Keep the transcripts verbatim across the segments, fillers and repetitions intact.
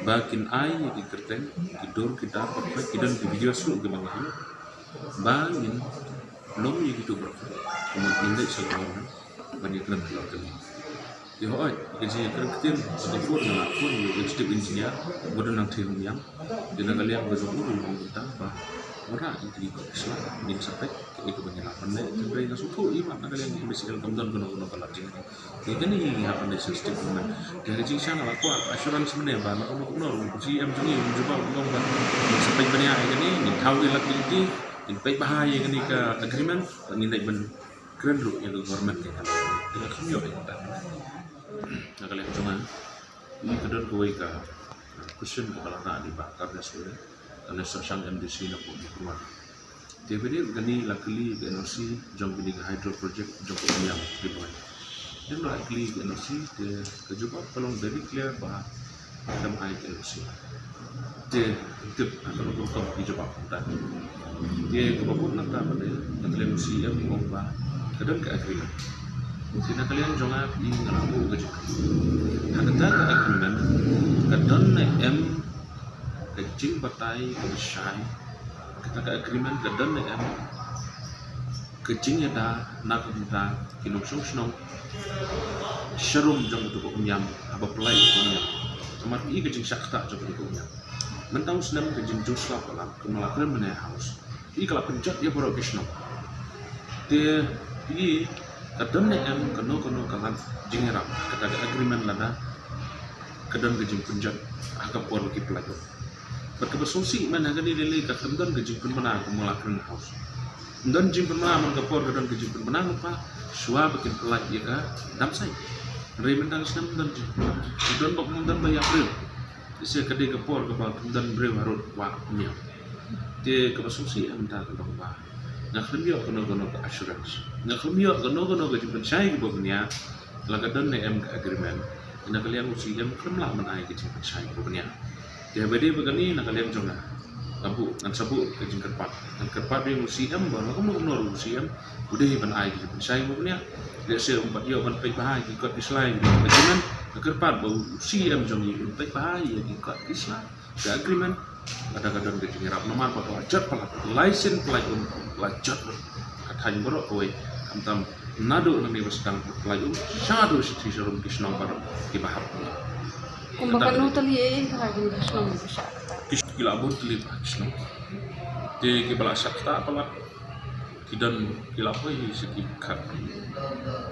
ba kin ai ïa ki kyrteng, ki dur, ki dar, ba ki don ki video shuh ki ban ïa ba ngin long ïa ki tu ba kumno ngin leit sha government ban ïa kren ïa ka. Te hooid, ka jingïakren ktien, ka phone, nga phone ïa u executive engineer, ba don nangtei Umïang. Te na ka liang ka jong u ruh u ong kumta ba wanrah ïa ki kot ki sla, ngin sa peit kaei kaba ngin lah ban leh. Hynrei nga sngewthuh ïa i Mat na ka liang ka M C L kam don kano kano ka lad jingïadei. Te kane hi ngi hap ban leit sensitive kumne. Te ka jingshisha nga la kwah assurance mynne ba na ka mut kumno ruh u C E M jong ngi un jubab, un ong ba ngin sa peit bniah ïa kane, ngin thaw ïa ki lad ki lynti, ngin peit bha ïa kane ka agreement, ngin leit ban kren ruh ïa ka government ka. Te nga kham ïoh ïa kata. Na ka liang jong nga, ïa ka don kawei ka question kaba la rah da i Bah Carnes Sule, ka Minister Shang M D C na Port Burtuan. Te ba dei kane la kylli ka N O C jong kane ka hydro project jong ka Umïang Ri Bhoi. Te la kylli ka N O C, te ka jubab ka long very clear ba Ka dang ai ka N O C. Te tip ha ka rukom ki jubab kumta. Te kaba bud nangta ba dei na ka liang C E M u ong ba ka don ka agreement. Te na ka liang jong nga, i nga la buh ka jingkylli. Ha kata ka agreement ka don ne em ka jingbatai kaba shai? Kata ka agreement ka don ne em ka jingïada na ka bynta ki nongshong shnong sharum jong ka Umïang, haba pynlait ka Umïang? Namar i ka jingshah ktah jong ka Umïang, mynta u snem ka jingjur slap ka la, kumba la kren mynne ha House, i ka la pynjot ïa baroh ki shnong. Te i ka don ne em kano kano ka lad jingïarap kata ka agreement lada ka don ka jingpynjot ha ka por ki pynlait um? Bad kaba sngewsih mynne ha kane lei lei ka khlem don ka jingpynbna kumba la kren ha House. Ym don jingpynbna man ka por ka don ka jingpynbna lypa shuwa ba kin pynlait ïa ka dam sait. Hynrei mynta ka snem ym don jingpynbna. Ym don ba, ym don ba ïa briew. Te sa ka dei ka por kaba ym don briew harud wah Umïang. Te kaba sngewsih mynta ka long ba nga khlem ïoh kano kano ka assurance, nga khlem ïoh kano kano ka jingpynshai kaba bniah. La ka don ne em ka agreement? Na ka liang u C E M khlem lah ban ai ka jingpynshai kaba bniah. Te haba dei ba kane na ka liang jong nga, nga buh, ngan sa buh ka jingkyrpad, ngan kyrpad ïa u C E M ba la kumno kumno ruh u C E M u dei ban ai ka jingpynshai kaba bniah. Lehse um pat ïoh ban peit bha ïa ki kot ki sla, ki agreement, nga kyrpad ba u C E M jong ngi un peit bha ïa ki kot ki sla, ka agreement. Lada ka don ka jingïarap, namar ba ka la jot palat, lai sien pynlait um la jot ruh. Ka thaiñ baroh kawei, khamtam naduh nangne ba sdang pynlait um shaduh shathie sharum ki shnong baroh kiba hap. Kumba kano tylli, eh, ha ki shnong ki shah ktah? Ki, ki la bun tylli ba ki shnong. Te kiba la shah ktah palat ki don, ki la poi hi sha ki khat,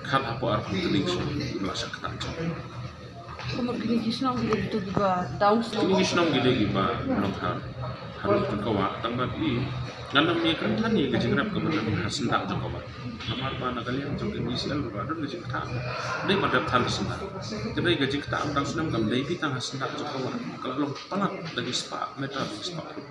khat hapoh arphew tylli ki shnong kiba la shah ktah jong. Kumba kine ki shnong ki dei kito kiba downstream. Kine ki shnong ki dei kiba nong ha, harud jong ka wah, tang ba ki, ngan ym ïakren than ïa ka jingrep kaba don ha syndah jong ka wah. Namar ba na ka liang jong ka M C L ba don ka jingktah, dei ba dep than ha syndah. Ka dei ka jingktah mynta u snem kam dei phi tang ha syndah jong ka wah, ka la long palat da ki spah meter, da ki spah foot.